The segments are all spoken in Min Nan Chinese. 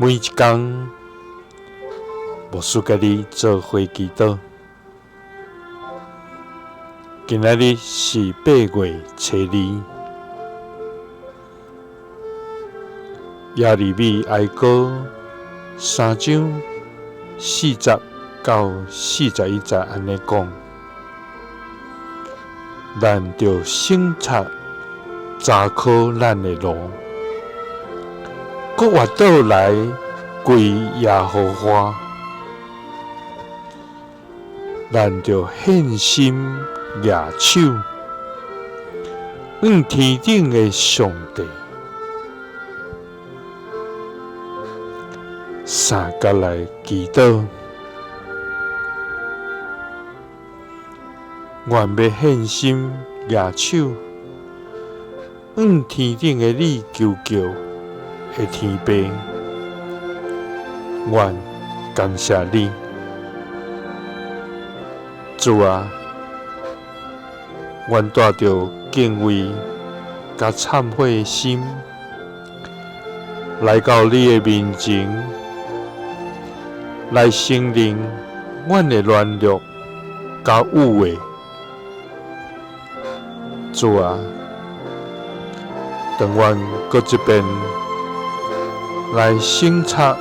每一工，牧師佮你做伙祈禱。今仔日是8月初2，耶利米哀歌3章40到41節按呢講：咱著省察查考咱的路，閣活倒來歸耶和華。咱著獻心舉手，向天頂的上帝，三角來祈禱。願欲獻心舉手，向天頂的你求告的天父，願感謝你，主啊，阮帶著敬畏佮懺悔的心，來到你的面前，來承認阮的軟弱佮愚昧。主啊，當阮閣一遍來省察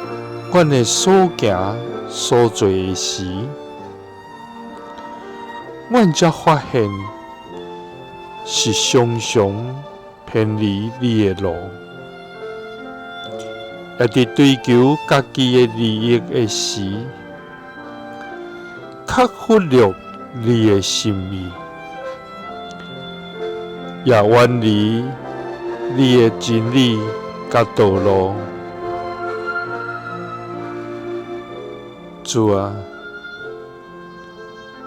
阮的所行所做的時，阮才發現是常常偏離你的路，也佇追求家己的利益的時，較忽略你的心意，也遠離你的真理佮道路。主啊，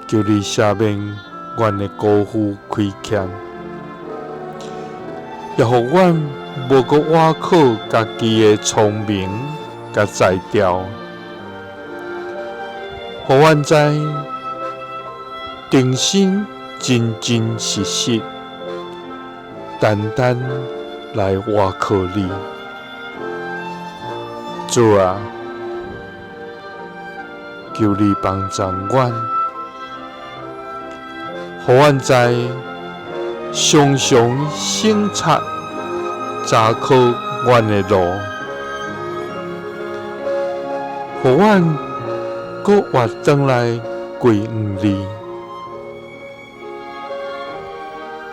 求你赦免阮的辜負虧欠，也予阮無閣倚靠家己的聰明佮才調，予阮知重新真真實實單單來倚靠你。主啊，求你幫助阮，予阮知常常省察查考阮的路，予阮閣活轉來歸向你。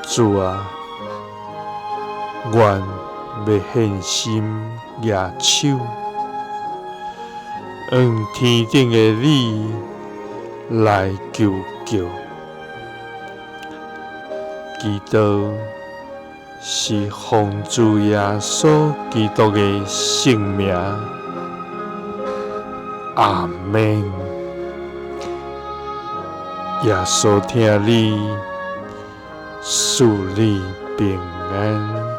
主啊，阮欲獻心舉手，向天頂的你來求告。祈禱是奉主耶穌基督的聖名，阿們。耶穌疼你，賜你平安。